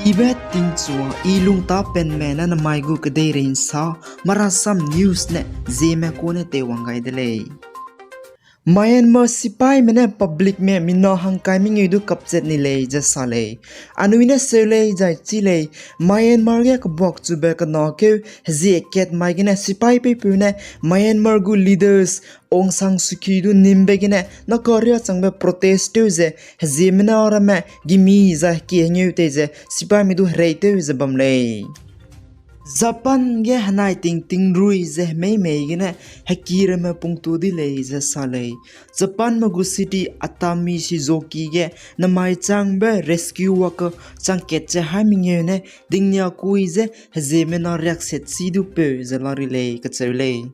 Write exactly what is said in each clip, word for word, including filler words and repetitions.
Ibe tingchua, i lungtapenme ne namai gu kedeirei nsa, Marasam News ne zieme kune teiwang gai de lei. Myanmar sipaime ne publicme mina hangkai mengeu du kapchat ni lei ze sa lei. Anui ne seu lei zai chi lei, Myanmar ge kebuakchube kena keu hezie kat mai gene sipai peipeu ne Myanmar gu leaders Aung San Suu Kyi du nimbe gene nakaria changbe protest tew ze heziemena ramme gimi zai heki hengeu tei ze sipaime du herei tew ze bam lei. Japan ge henai tingting rui ze hemeimei gene heki ramme pungtu di lei ze sa lei. Japanme gu city Atami Shizuoki ge namai changbe rescue worker chang kat ze hai mengeu ne dingnia kui ze heziemena riakset si du peu ze la ri lei kacheu lei.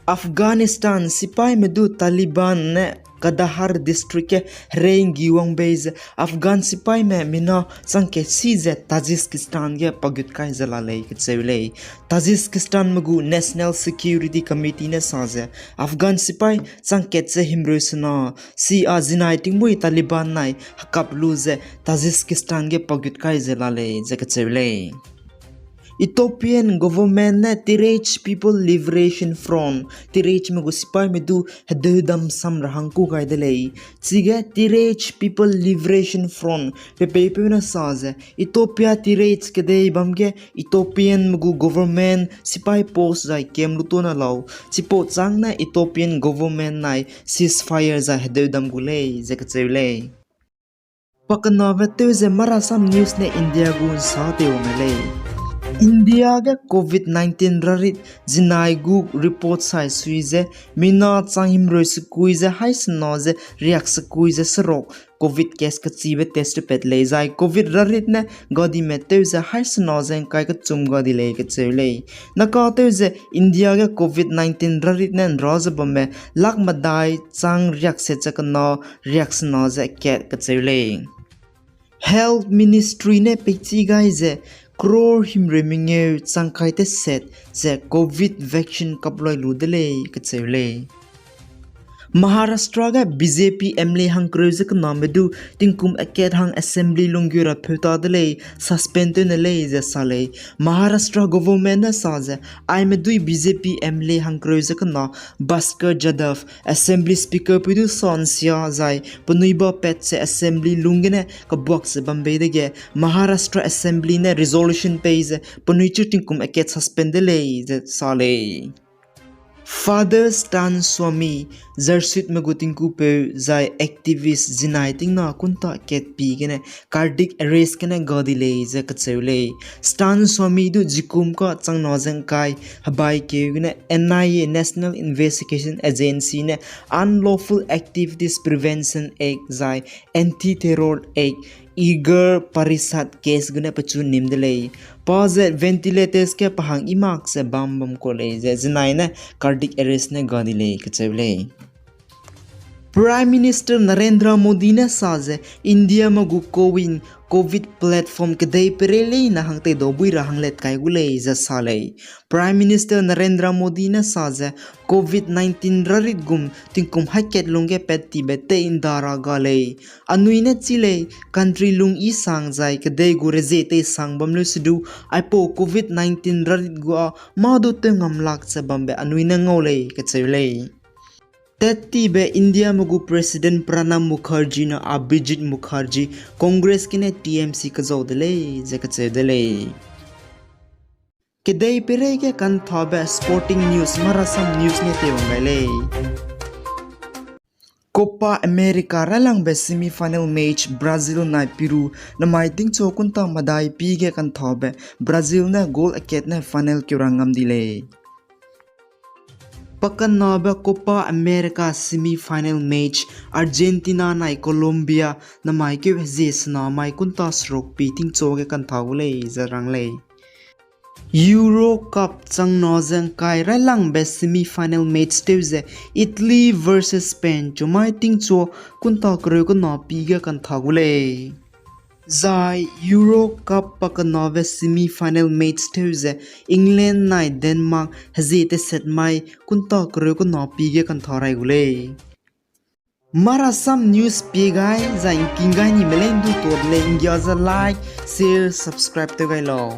Afghanistan sipaime du Taliban ne Kandahar district ge herei nggi wang bei ze Afghan sipaime mina chang kat si ze Tajikistan ge pagut kai ze la lei kacheu lei. Tajikistanme gu National Security Committee ne sa ze Afghan sipai chang kat ze himreu sena si a zinai tingbui Taliban nai hekap lu ze Tajikistan ge pagut kai ze la lei ze kacheu lei. Ethiopian government ne Tigray People Liberation Front, Tigraysme gu sipaime du hedeudam sam ra hang kû gai de lei. Chige Tigray People Liberation Front pe peipeu ne sa ze Ethiopia Tigray kedei bam ge Ethiopianme gu government sipai post zai camp lu tona lau. Chipau châng ne Ethiopian government nai ceasefire zai hedeudam gu lei ze kacheu lei. Pakenabe tew ze Marasam News ne India gu nsa teiwang lei. India ge covid nineteen rarit zinai gu report sai sui ze mina chang himreu sekui ze hai sena ze riak sekui ze seruk covid case kachibe test pat lei zai covid rarit ne gadime tew ze hai sena ze ngkai kechum ga di lei kacheu lei. Naka tew ze India ge covid nineteen rarit ne nra ze bamme lak medai chang riakset ze kena riak sena ze kat kacheu lei. Health Ministry ne peichi gai ze crore himreu mengeu chang kai teset ze covid vaccine kaploi lu de lei kacheu lei. Maharashtra ge B J P M L A hangkereu ze kename du tingkum akat hang assembly lunggeu ra pheu ta de lei, suspend tew ne lei ze sa lei. Maharashtra government ne sa ze aime dui B J P M L A hangkereu ze kena Bhaskar Jadhav, assembly speaker peu du sa nsia zai penui ba pat ze assembly lung gene kebuak ze bam bei dege Maharashtra assembly ne resolution pei ze penui chu tingkum akat suspend de lei ze sa lei. Father Stan Swami, Jesuitme gu tingkupeu zai activist zinai tingna kunta kat pi gene cardiac arrest gene ga di lei ze kacheu lei. Stan Swami du zikum ka changna ze ngkai hebai keu gene N I A, National Investigation Agency ne Unlawful Activities Prevention Act zai Anti-Terror Act, Igar Parishad case gene pechu nim de lei. Pa ze ventilators ge pehang i mak ze bam bam ka lei ze zinai ne cardiac arrest ne ga di lei kacheu lei. Prime Minister Narendra Modi ne sa ze Indiame gu CoWIN covid platform kedei peirei leine hangtei dau bui ra hanglet kai gu lei ze sa lei. Prime Minister Narendra Modi ne sa ze covid nineteen rarit gum tingkum haikat lungge pat tibe tei nda ra ga lei. Anui ne chi lei, country lung i sang zai kedei gu rezie tei sang bam leu se du, aipau covid nineteen rarit gu â mâ du tew ngam lak ze bambe anui ne ngau lei kacheu lei. Tat tibe Indiame gu President Pranab Mukherjee na Abhijit Mukherjee Congress gene T M C kezau de lei ze kacheu de lei. Kedei peireige kanthabe sporting news Marasam News ne teiwang gai lei. Copa America railangbe semi-final match Brazil nai Peru namai tingchu kunta medai pi ge kanthabe Brazil ne goal akat ne final keu ra ngam di lei. Pakenabe Copa America semi-final match Argentina nai Colombia namai keu hezie sena mai kunta seruk pi tingchu ge kantha gu lei ze rang lei. Euro Cup changna ze ngkai railangbe semi-final match tew ze Italy versus Spain chumai tingchu kunta kereu kena pi ge kantha gu lei. Zai Euro Cup pakenabe semi-final match tew ze England nai Denmark hezie teset mai kunta kereu kena pi ge kantha rai gu lei. Marasam News pie gai zai ngking gai ni me lei ndu tuat lei nggia ze like, share, subscribe tew gai lau.